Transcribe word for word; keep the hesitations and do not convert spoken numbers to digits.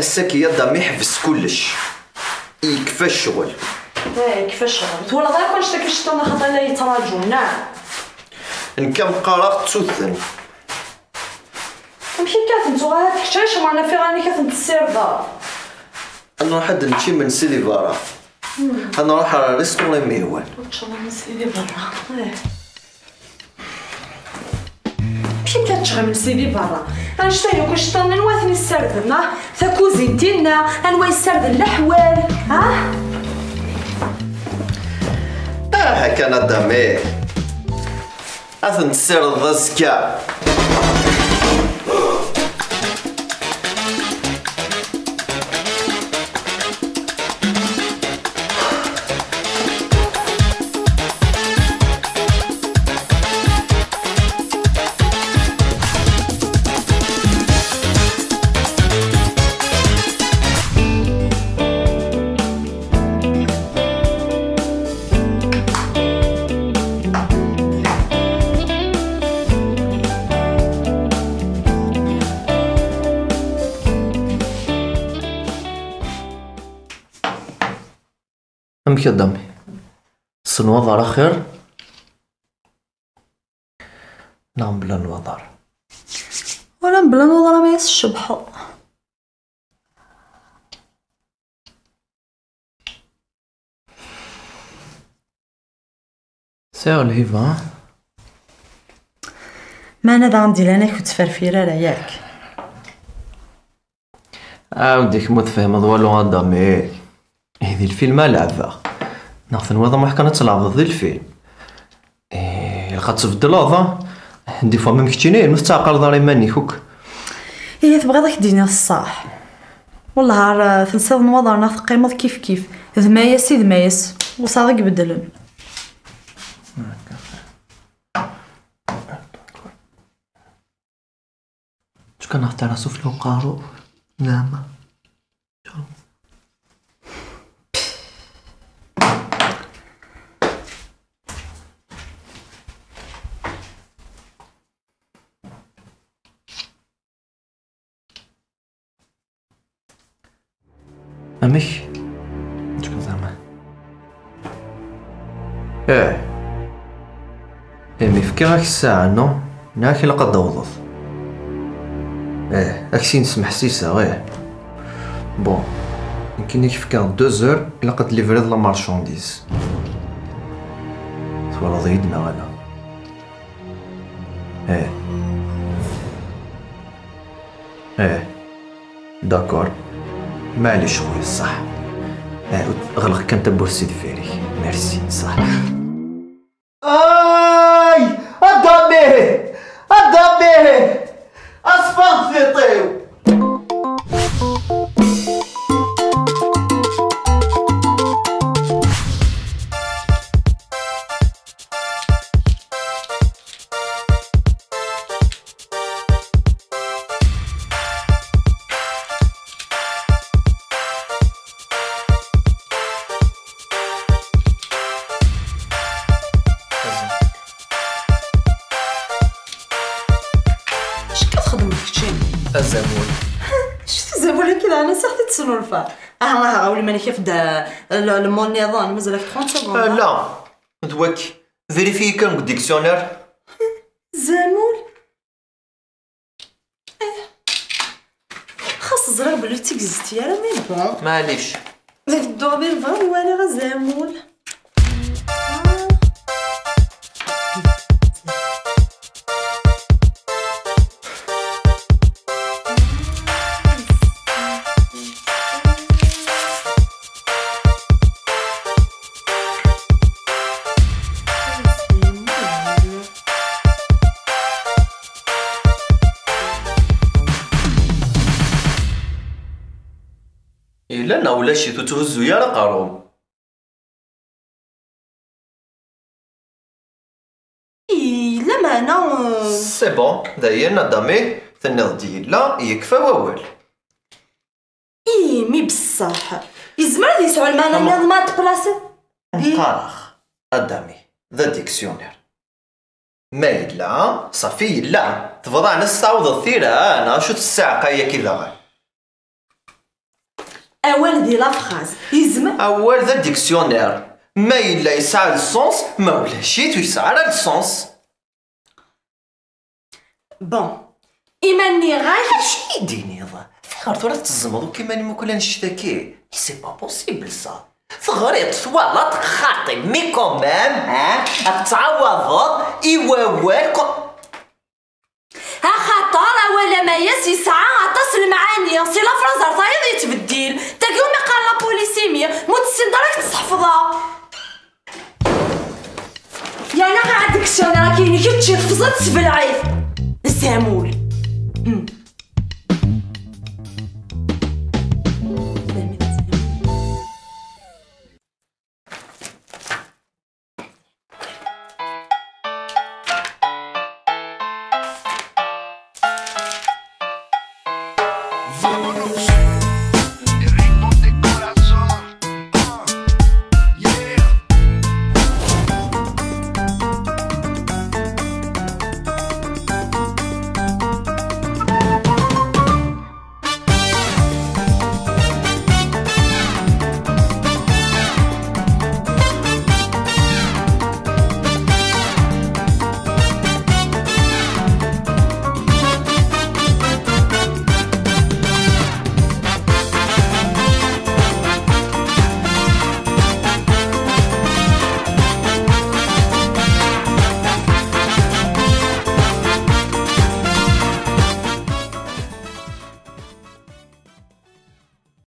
Ass-agi Adam iḥbes kullec. Yekfa ccɣel. Eh, yekfa ccɣel. Twalaḍ akk annect-agi cṭan axaṭer la yettraǧu, neɣ? Nekk am qqareɣ ttuten. Amek akka ad ten-tuɣ ahat kečč, acu ma nafiɣ amek ad ten-tessirdeḍ? Ad nruḥ ad nečč imensi di berra. Ad nruḥ ɣer restaurant imiwan. Ur teččeḍ imensi di berra. Eh. Amek akka ad ččeɣ imensi di berra? Annect-a yakk iceṭṭiḍen anwa ad ten-issarden, ah? Takuzint-inna, anwa yessarden leḥwal, ah? Aha kan a Dami. Ad ten-tessirdeḍ azekka. Amek a Dami? S nnwaḍer axir neɣ mebla nnwaḍer? Wala mebla nnwaḍer, ama yas tcebḥeḍ. Sɛiɣ lhiba. Meɛna daɣen di leɛnaya-k ur ttferfir ara, yak? Ɛawed, kemm ur tefhimeḍ walu a Dami. Ihi di lfilm a leɛbeɣ. Neɣ tenwiḍ am kan ad tleɛbeḍ di lfilm? Eh, ilaq ad tbeddleḍ, ah. Des fois même keččini ur tettɛaqaleḍ ara iman-ik akk. Ihi tebɣiḍ ad k-d-iniɣ ṣṣeḥ? Wellah ar, eh, tensiḍ nnwaḍer neɣ teqqimeḍ kif kif. D Mayas i d Mayas. Ur sɛiɣ i ibeddlen. Ečč kan ɣef tarasu fell uqerru. Zeɛma. Amek? Ečč kan zeɛma. Eh. Eh, mi fkiɣ-ak ssaɛa, no? Nniɣ-ak ilaq ad d-tawḍeḍ. Eh, ak sin smeḥsiseɣ, eh. Bon, nekkini k-fkiɣ deux heures, ilaq ad d-livriḍ la marchandise. Twalaḍ-iyi-d neɣ ala? Eh. Eh. D'accord. Maɛlic, خويا، صح. Eh, ɣleq kan tawwurt si deffir-ik. Merci, صح. Ay! A Dami! A Dami! Aṣfan tiṭ-iw! Acu akka txedmeḍ keččini? Azamul. Acu tazamul akka daɣen, asax i tesnulfa. Ah, ah, ah, awli mani kif da, le, le monde niḍen, mazal-ak trente secondes. Ah, la. D wak. Vérifier kan deg dictionnaire. Zamul. Eh. Xas ẓriɣ belli d tigzet yara, mais bon. Maɛlic. Deg dduɣ di lebɣi walaɣ azamul. Yella neɣ ulac-it, ur tthuzzu ara aqerru-m. Ih, lameɛna, euh, C'est bon, dayen a Dami, tenniḍ-d yella, yekfa wawal. Ih, mi beṣṣeḥ. Yezmer ad yesɛu lmeɛna nniḍen ma tplaṣiḍ? Qqareɣ, a Dami, d adictionnaire. Ma yella, ṣafi yella. Tebɣiḍ ɛni ad s-tɛawdeḍ tira, neɣ acu tessaɛqa-yaki daɣen? Awal di la phrase yezmer. Awal d adictionnaire. Ma yella yesɛa le sens, ma ulac-it ur yesɛi ara le sens. Bon, iman-nni ɣer acu i d-tiniḍ? Fiɣer tura tettezmeḍ akk iman-im akk annect-agi? C'est pas possible ça. Teɣriḍ, twalaḍ, xaṭi, mais quand même, hein, ad tettɛawadeḍ i wawal ko- Axaṭer awal amayas yesɛa aṭas n lemɛani, si la phrase ar tayeḍ yettbeddil. Tagi umi qqaren la polysémie, ma ur tessineḍ ara ad k-tt-sḥefḍeɣ. Yerna ɣer dictionnaire-agi-inek kečč tefẓeḍ, sbelɛit. Zamul.